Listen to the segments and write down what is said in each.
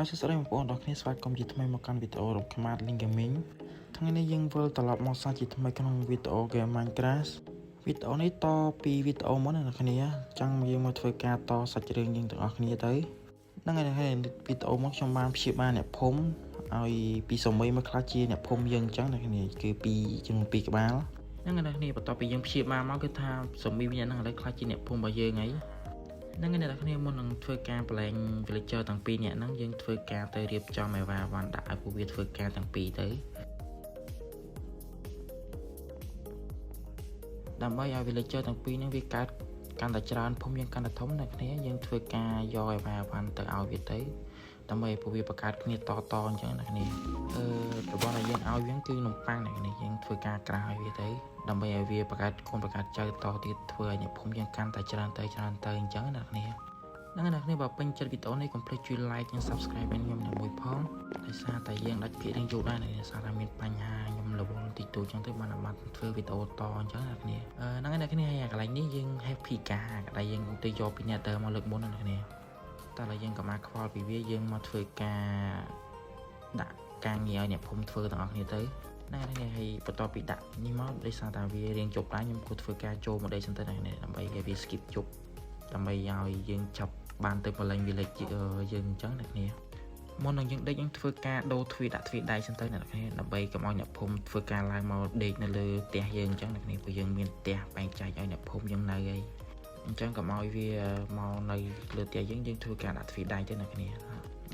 បាទសួស្តីបងប្អូនទាំងគ្នាស្វាគមន៍ជាថ្មីមកកាន់វីដេអូរបស់ខ្មែរ Link Gaming ថ្ងៃនេះយើងវិលត្រឡប់មកសាជាថ្មីក្នុងវីដេអូ Game Minecraft វីដេអូនេះតពីវីដេអូមុនណាអ្នកគ្នាចង់យើងមកធ្វើការតសាច់រឿងយើងទាំងអស់គ្នាទៅហ្នឹងហើយអ្នកគ្នាវីដេអូមកខ្ញុំបានព្យាបាលអ្នកភូមិឲ្យពីសមីមកខ្លះជាអ្នកភូមិយើងអញ្ចឹងអ្នកគ្នាគឺពីចំនួន2ក្បាលហ្នឹងហើយអ្នកគ្នាបន្ទាប់ពីយើងព្យាបាលមកគឺថាសមីវិញហ្នឹងឥឡូវខ្លះជាអ្នកភូមិរបស់យើងហើយ ហ្នឹងហើយអ្នកនរគ្នាមុននឹងធ្វើការប្រឡែង villager ទាំងពីរនាក់ហ្នឹងយើងធ្វើការទៅរៀបចំឲ្យវ៉ាវ៉ាន់ដាក់ឲ្យពួកវាធ្វើការទាំងពីរទៅដើម្បីឲ្យ villager ទាំងពីរហ្នឹងវាកើតកាន់តែច្រើនភូមិយើងកាន់តែធំអ្នកគ្នាយើងធ្វើការយកឲ្យវ៉ាវ៉ាន់ទៅឲ្យវាទៅដើម្បីឲ្យពួកវាបង្កើតគ្នាតតអញ្ចឹងអ្នកគ្នាអឺរបស់ដែលយើងឲ្យវាគឺនំប៉័ងអ្នកគ្នាយើងធ្វើការក្រាស់ឲ្យវាទៅដើម្បីឲ្យវាបង្កើតកូនបង្កើតចៅតទៀតធ្វើឲ្យអ្នកភូមិយើងកាន់តែច្រើនទៅច្រើនទៅអញ្ចឹងអ្នកគ្នា ហ្នឹងហើយអ្នកគ្នាបើពេញចិត្តវីដេអូនេះកុំភ្លេចជួយ like និង subscribe ឲ្យខ្ញុំអ្នកមួយផងដោយសារតែយើងដាច់ភាគរៀងយូរដែរដោយសារតែមានបញ្ហាខ្ញុំរវល់តិចតួចចឹងទៅបានអត់ធ្វើវីដេអូតអញ្ចឹងអ្នកគ្នាអឺហ្នឹងហើយអ្នកគ្នាហើយកន្លែងនេះយើង happy កាកន្លែងយើងទៅយកពីអ្នកទៅមកលើកមុនណាអ្នកគ្នាតែឥឡូវយើងក៏មកខ្វល់ពីវាយើងមកធ្វើការដាក់ការងារឲ្យអ្នកភូមិធ្វើទាំងអស់គ្នាទៅហ្នឹងហើយអ្នកហើយបន្ទាប់ពីដាក់នេះមកដោយសារតែវារៀងជប់ដែរខ្ញុំគួរធ្វើការចូលមកដេកសិនទៅអ្នកគ្នាដើម្បីឲ្យវា skip ជប់ដើម្បីឲ្យយើងចាប់បានទៅបលែង village យើងអញ្ចឹងអ្នកគ្នាមុននឹងយើងដេកយើងធ្វើការដូរទ្វារដាក់ទ្វារដៃសិនទៅអ្នកគ្នាដើម្បីកុំឲ្យអ្នកភូមិធ្វើការឡើងមកដេកនៅលើផ្ទះយើងអញ្ចឹងអ្នកគ្នាព្រោះយើងមានផ្ទះបែងចែកឲ្យអ្នកភូមិយើងនៅហើយអញ្ចឹងកុំឲ្យវាមកនៅលើផ្ទះយើងយើងធ្វើការដាក់ទ្វារដៃទៅអ្នកគ្នា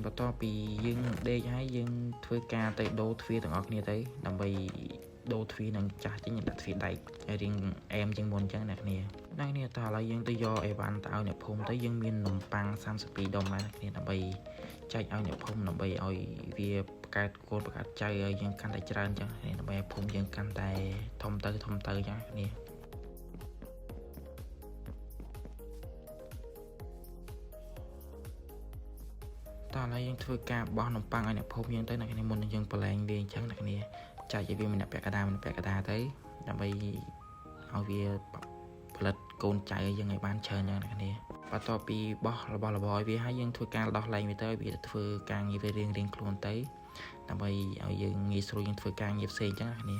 បន្ទាប់ពីយើងដេកហើយយើងធ្វើការទៅដូរទ្វារទាំងអស់គ្នាទៅដើម្បីដូរទ្វារនឹងចាស់ចេញដាក់ទ្វារដែកឲ្យរៀងអែមជាងមុនអញ្ចឹងអ្នកគ្នាអ្នកគ្នាតើឥឡូវយើងទៅយកអីវ៉ាន់ទៅឲ្យអ្នកភូមិទៅយើងមាននំប៉័ង32ដុំដែរអ្នកគ្នាដើម្បីចែកឲ្យអ្នកភូមិដើម្បីឲ្យវាបង្កើតកូនបង្កើតចៅឲ្យយើងកាន់តែច្រើនអញ្ចឹងអ្នកគ្នាដើម្បីឲ្យភូមិយើងកាន់តែធំទៅធំទៅអញ្ចឹងអ្នកគ្នា តើឥឡូវយើងធ្វើការបោះនំប៉័ងឲ្យអ្នកភូមិយើងទៅអ្នកគ្នាមុននឹងយើងប្រឡែងវាអញ្ចឹងអ្នកគ្នាចែកឲ្យវាម្នាក់ពាក់កណ្ដាលម្នាក់ពាក់កណ្ដាលទៅដើម្បីឲ្យវាផលិតកូនចៅឲ្យយើងឲ្យបានច្រើនអញ្ចឹងអ្នកគ្នាបន្ទាប់ពីបោះរបស់របរឲ្យវាហើយយើងធ្វើការដោះលែងវាទៅឲ្យវាទៅធ្វើការងារវារៀងរៀងខ្លួនទៅដើម្បីឲ្យយើងងាយស្រួលយើងធ្វើការងារផ្សេងអញ្ចឹងអ្នកគ្នា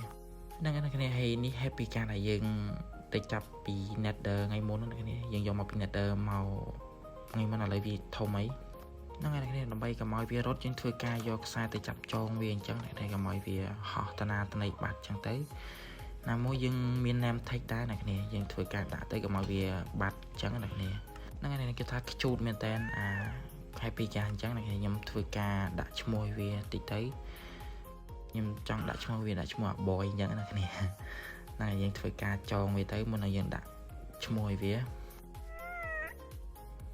ហ្នឹងហើយអ្នកគ្នាហើយនេះ happy ការដែលយើងទៅចាប់ពី Nether ថ្ងៃមុនហ្នឹងអ្នកគ្នាយើងយកមកពី Nether មកថ្ងៃមុនឥឡូវវាធំអី ហ្នឹងហើយអ្នកគ្នាដើម្បីកុំឲ្យវារត់យើងធ្វើការយកខ្សែទៅចាប់ចងវាអញ្ចឹងអ្នកគ្នាកុំឲ្យវាហោះតាណាតនីបាត់អញ្ចឹងទៅណាមួយយើងមាន name tag ដែរអ្នកគ្នាយើងធ្វើការដាក់ទៅកុំឲ្យវាបាត់អញ្ចឹងអ្នកគ្នាហ្នឹងហើយគេថាខ្ជូតមែនតើអា happy ចាស់អញ្ចឹងអ្នកគ្នាខ្ញុំធ្វើការដាក់ឈ្មោះវាតិចទៅខ្ញុំចង់ដាក់ឈ្មោះវាដាក់ឈ្មោះអា boy អញ្ចឹងអ្នកគ្នាហ្នឹងហើយយើងធ្វើការចងវាទៅមុននឹងយើងដាក់ឈ្មោះឲ្យវា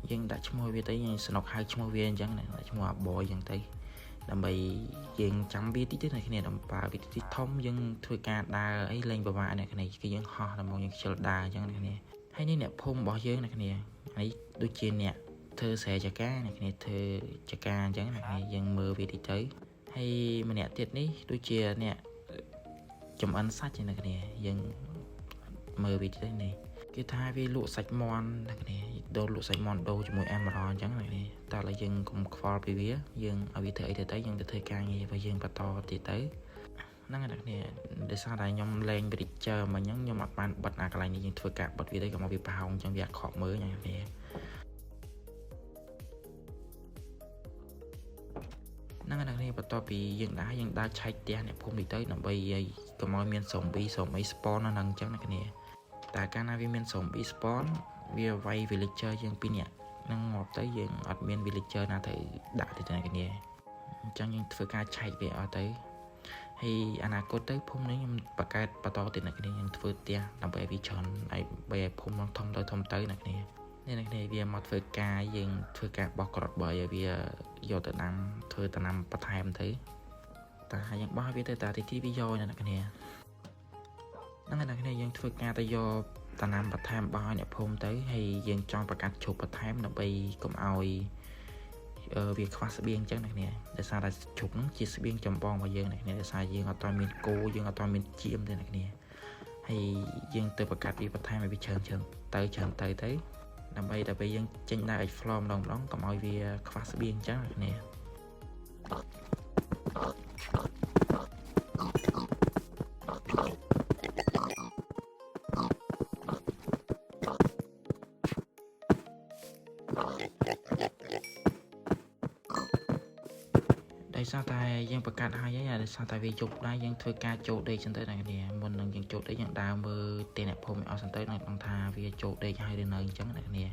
យើងដាក់ឈ្មោះវាទៅយើងស្នុកហៅឈ្មោះវាអញ្ចឹងណាដាក់ឈ្មោះអា boy អញ្ចឹងទៅដើម្បីយើងចាំវាតិចទៅអ្នកគ្នាដើម្បីបើវាតិចធំយើងធ្វើការដើរអីលេងប្រវាអ្នកគ្នាគឺយើងហោះដល់មកយើងខ្ជិលដើរអញ្ចឹងអ្នកគ្នាហើយនេះអ្នកភូមិរបស់យើងអ្នកគ្នាហើយដូចជាអ្នកធ្វើស្រែចកាអ្នកគ្នាធ្វើចកាអញ្ចឹងអ្នកគ្នាយើងមើលវាតិចទៅហើយម្នាក់ទៀតនេះដូចជាអ្នកចំអិនសាច់អ្នកគ្នាយើងមើលវាតិចទៅនេះ គេថាវាលក់សាច់មាន់អ្នកគ្នាដូរលក់សាច់មាន់ដូរជាមួយ Emerald អញ្ចឹងអ្នកគ្នាតែឥឡូវយើងកុំខ្វល់ពីវាយើងឲ្យវាធ្វើអីទៅទៅយើងទៅធ្វើការងាររបស់យើងបន្តទៀតទៅហ្នឹងហើយអ្នកគ្នាដោយសារតែខ្ញុំលេង Bridger មិញហ្នឹងខ្ញុំអត់បានបិទអាកន្លែងនេះយើងធ្វើការបិទវាទៅកុំឲ្យវាប្រហោងអញ្ចឹងវាអត់ខកមើលអ្នកគ្នាហ្នឹងហើយអ្នកគ្នាបន្ទាប់ពីយើងដើរយើងដើរឆែកផ្ទះអ្នកភូមិនេះទៅដើម្បីឲ្យកុំឲ្យមាន zombie សូមអី spawn នៅហ្នឹងអញ្ចឹងអ្នកគ្នា តែកាលណាវាមាន zombie spawn វាវាយ villager យើងពីរនាក់នឹងងាប់ទៅយើងអត់មាន villager ណាទៅដាក់ទៅអ្នកគ្នាអញ្ចឹងយើងធ្វើការឆែកវាអស់ទៅហើយអនាគតទៅភូមិនេះខ្ញុំបង្កើតបន្តទៀតអ្នកគ្នាខ្ញុំធ្វើផ្ទះដើម្បីឲ្យវាច្រើនឲ្យបីឲ្យភូមិនឹងធំទៅធំទៅអ្នកគ្នានេះអ្នកគ្នាវាមកធ្វើការយើងធ្វើការបោះក្រត់បើឲ្យវាយកទៅដាំធ្វើដំណាំបន្ថែមទៅតែយើងបោះវាទៅតាទីទីវាយកអ្នកគ្នា ហ្នឹងហើយអ្នកគ្នាយើងធ្វើការទៅយកតំណាំបន្ថែមបោះឲ្យអ្នកភូមិទៅហើយយើងចង់បង្កាត់ជ្រូកបន្ថែមដើម្បីកុំឲ្យវាខ្វះស្បៀងអញ្ចឹងអ្នកគ្នាដោយសារតែជ្រូកហ្នឹងជាស្បៀងចម្បងរបស់យើងអ្នកគ្នាដោយសារយើងអត់ទាន់មានគោយើងអត់ទាន់មានចៀមទេអ្នកគ្នាហើយយើងទៅបង្កាត់វាបន្ថែមឲ្យវាច្រើនច្រើនទៅច្រើនទៅទៅដើម្បីតែពេលយើងចេញដើរ explore ម្ដងម្ដងកុំឲ្យវាខ្វះស្បៀងអញ្ចឹងអ្នកគ្នា ដោយសារតែយើងបង្កើតហើយហើយដោយសារតែវាយប់ដែរយើងធ្វើការចូលដេកចឹងទៅអ្នកគ្នាមុននឹងយើងចូលដេកយើងដើរមើលទេអ្នកភូមិឲ្យអស់សិនទៅនឹងដឹងថាវាចូលដេកហើយឬនៅអញ្ចឹងអ្នកគ្នា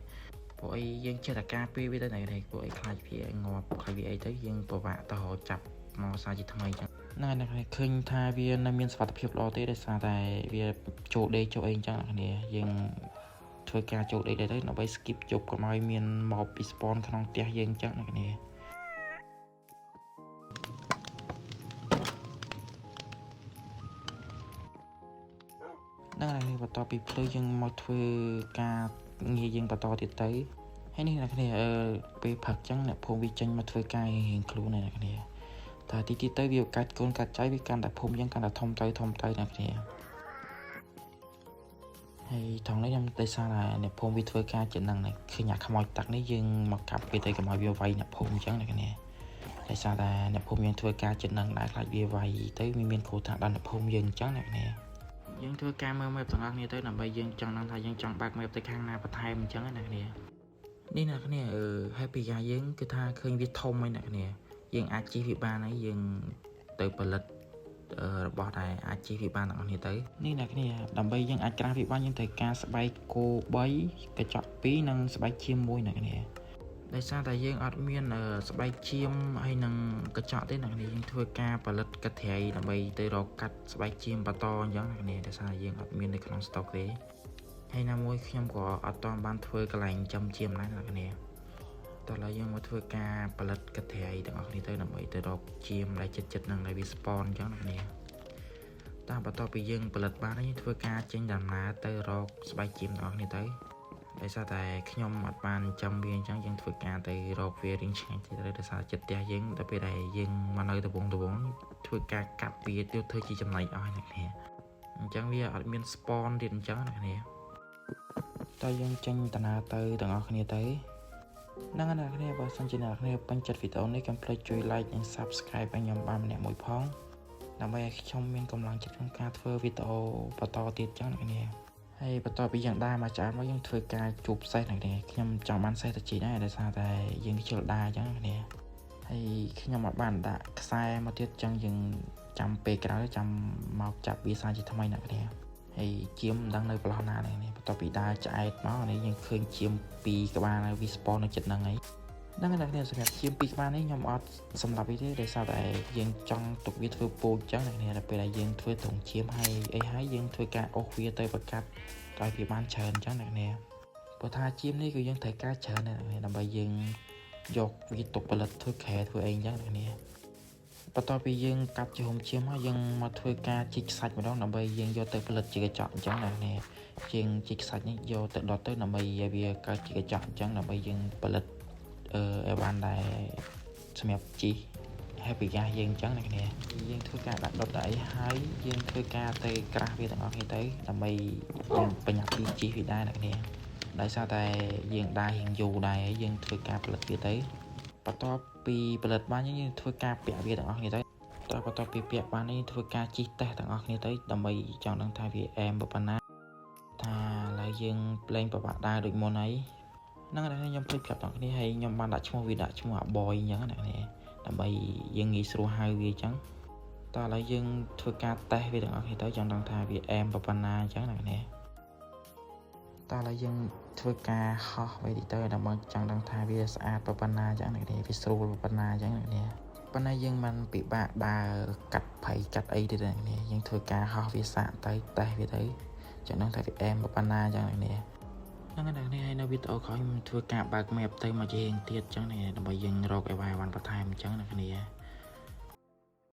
ពួកអីយើងចេះតែការពារវាទៅអ្នកគ្នាពួកអីខ្លាចវាងាប់ខ្លាចវាអីទៅយើងពិបាកទៅរកចាប់មកសារជាថ្មីចឹងហ្នឹងហើយអ្នកគ្នាឃើញថាវានៅមានសុវត្ថិភាពល្អទេដោយសារតែវាចូលដេកចូលអីអញ្ចឹងអ្នកគ្នាយើងធ្វើការចូលដេកដែរទៅដើម្បី skip ជប់កុំឲ្យមាន mob ពី spawn ក្នុងផ្ទះយើងអញ្ចឹងអ្នកគ្នា ហ្នឹងហើយបន្ទាប់ពីភ្លឺយើងមកធ្វើការងារយើងបន្តទៀតទៅហើយនេះអ្នកគ្នាអឺពេលផឹកចឹងអ្នកភូមិវាចេញមកធ្វើការរៀងៗខ្លួនអ្នកគ្នាតែទីទីទៅវាកាច់កូនកាច់ចៃវាកាន់តែភូមិយើងកាន់តែធំទៅធំទៅអ្នកគ្នាហើយថងនេះខ្ញុំដោយសារតែអ្នកភូមិវាធ្វើការជានឹងឃើញអាខ្មោចទឹកនេះយើងមកកាប់វាទៅកុំឲ្យវាវាយអ្នកភូមិអញ្ចឹងអ្នកគ្នាដោយសារតែអ្នកភូមិយើងធ្វើការជានឹងដែរខ្លាចវាវាយទៅវាមានគ្រោះថ្នាក់ដល់អ្នកភូមិយើងអញ្ចឹងអ្នកគ្នា យើងធ្វើការមើល map ទាំងអស់គ្នាទៅដើម្បីយើងចង់ដឹងថាយើងចង់បើក map ទៅខាងណាបន្ថែមអញ្ចឹងណាអ្នកគ្នានេះអ្នកគ្នាអឺ Happy កាយើងគឺថាឃើញវាធំហើយអ្នកគ្នាយើងអាចជិះវាបានហើយយើងទៅផលិតរបស់ដែលអាចជិះវាបានទាំងអស់គ្នាទៅនេះអ្នកគ្នាដើម្បីយើងអាច craft វាបានយើងត្រូវការស្បែកគោ3កញ្ចក់2និងស្បែកឈាម1អ្នកគ្នាដោយសារតែយើងអត់មានស្បែកឈាមហើយនឹងកញ្ចក់ទេអ្នកគ្នាយើងធ្វើការផលិតកត្រីដើម្បីទៅរកកាត់ស្បែកឈាមបន្តអញ្ចឹងអ្នកគ្នាដោយសារយើងអត់មាននៅក្នុង stock ទេហើយណាមួយខ្ញុំក៏អត់តបានធ្វើកន្លែងចំឈាមដែរអ្នកគ្នាតោះឥឡូវយើងមកធ្វើការផលិតកត្រីទាំងអស់គ្នាទៅដើម្បីទៅរកឈាមដែលចិត្តចិត្តនឹងដែលវា spawn អញ្ចឹងអ្នកគ្នាតាមបន្ទាប់ពីយើងផលិតបានហើយយើងធ្វើការចេញដំណើរទៅរកស្បែកឈាមទាំងអស់គ្នាទៅដោយសារតែខ្ញុំអត់បានចាំវាអញ្ចឹងយើងធ្វើការទៅរកវារៀងឆ្ងាយទៅដោយសារចិត្តផ្ទះយើងដល់ពេលដែលយើងមកនៅដបងដបងធ្វើការកាប់វាទៅធ្វើជាចំណីអស់អ្នកគ្នាអញ្ចឹងវាអត់មាន spawn ទៀតអញ្ចឹងអ្នកគ្នាតើយើងចេញដំណើរទៅទាំងអស់គ្នាទៅហ្នឹងហើយអ្នកគ្នាបើសិនជាអ្នកគ្នាពេញចិត្តវីដេអូនេះកុំភ្លេចជួយ like និង Subscribe ឲ្យខ្ញុំបានម្នាក់មួយផងដើម្បីឲ្យខ្ញុំមានកម្លាំងចិត្តក្នុងការធ្វើវីដេអូបន្តទៀតចឹងអ្នកគ្នាហើយបន្ទាប់ពីយើងដើរមកឆ្អែតមកយើងធ្វើការជួបសេះអ្នកគ្នាខ្ញុំចង់បានសេះតិចដែរដោយសារតែយើងខ្ជិលដើរអញ្ចឹងអ្នកគ្នាហើយខ្ញុំអត់បានដាក់ខ្សែមកទៀតចឹងយើងចាំពេលក្រោយចាំមកចាប់វាសាជាថ្មីអ្នកគ្នាហើយជាមមិនដឹងនៅប្រឡោះណានេះបន្ទាប់ពីដើរឆ្អែតមកនេះយើងឃើញជាមពីរក្បាលនៅវា spawn នៅចិត្តហ្នឹងហើយហ្នឹងហើយអ្នកគ្នាសម្រាប់ជាមពីរក្បាលនេះខ្ញុំអត់សម្រាប់វាទេដោយសារតែយើងចង់ទុកវាធ្វើពូជអញ្ចឹងអ្នកគ្នាដល់ពេលដែលយើងធ្វើត្រង់ជាមហើយអីហើយយើងធ្វើការអូសវាទៅបង្កាត់ឲ្យវាបានច្រើនអញ្ចឹងអ្នកគ្នាព្រោះថាជាមនេះគឺយើងត្រូវការច្រើនណាស់អ្នកគ្នាដើម្បីយើងយកវាទុកផលិតធ្វើខែធ្វើអីអញ្ចឹងអ្នកគ្នាបន្ទាប់ពីយើងកាប់ជាហុំជាមហើយយើងមកធ្វើការជីកខ្សាច់ម្ដងដើម្បីយើងយកទៅផលិតជាកញ្ចក់អញ្ចឹងអ្នកគ្នាជាងជីកខ្សាច់នេះយកទៅដុតទៅដើម្បីឲ្យវាកើតជាកញ្ចក់អញ្ចឹងដើម្បីយើងផលិតអឺអីវ៉ាន់ដែលសម្រាប់ជី Happy Gas យើងអញ្ចឹងអ្នកគ្នាយើងធ្វើការដាក់ដុតអីហើយយើងធ្វើការទៅ craft វាទាំងអស់គ្នាទៅដើម្បីយើងបញ្ញាប់ពីជីវាដែរអ្នកគ្នាដោយសារតែយើងដើររៀងយូរដែរយើងធ្វើការផលិតវាទៅបន្ទាប់ពីផលិតបានយើងធ្វើការពាក់វាទាំងអស់គ្នាទៅតើបន្ទាប់ពីពាក់បាននេះធ្វើការជីកតេស្តទាំងអស់គ្នាទៅដើម្បីចង់ដឹងថាវាអែមប៉ុណ្ណាថាឥឡូវយើងលែងប្របាក់ដើរដូចមុនហើយហ្នឹងហើយខ្ញុំភ្លេចប្រាប់ទាំងគ្នាហើយខ្ញុំបានដាក់ឈ្មោះវាដាក់ឈ្មោះអាបយអញ្ចឹងណាអ្នកដើម្បីយើងងាយស្រួលហៅវាអញ្ចឹងតើឥឡូវយើងធ្វើការតេស្តវាទាំងអស់គ្នាទៅចង់ដឹងថាវាអែមប៉ុណ្ណាអញ្ចឹងណាអ្នកតើឥឡូវយើងធ្វើការហោះໄວតិចទៅដើម្បីចង់ដឹងថាវាស្អាតប៉ុណ្ណាអញ្ចឹងអ្នកវាស្រួលប៉ុណ្ណាអញ្ចឹងអ្នកប៉ុន្តែយើងមិនពិបាកដើរកាត់ភ័យកាត់អីទេអ្នកយើងធ្វើការហោះវាសាកទៅតេស្តវាទៅចង់ដឹងថាវាអែមប៉ុណ្ណាអញ្ចឹងអ្នកហ្នឹងហើយអ្នកហើយនៅវីដេអូក្រោយខ្ញុំធ្វើការបើក map ទៅមកជារៀងទៀតអញ្ចឹងដើម្បីយើងរកអីវ៉ាន់បន្ថែមអញ្ចឹងអ្នកគ្នា។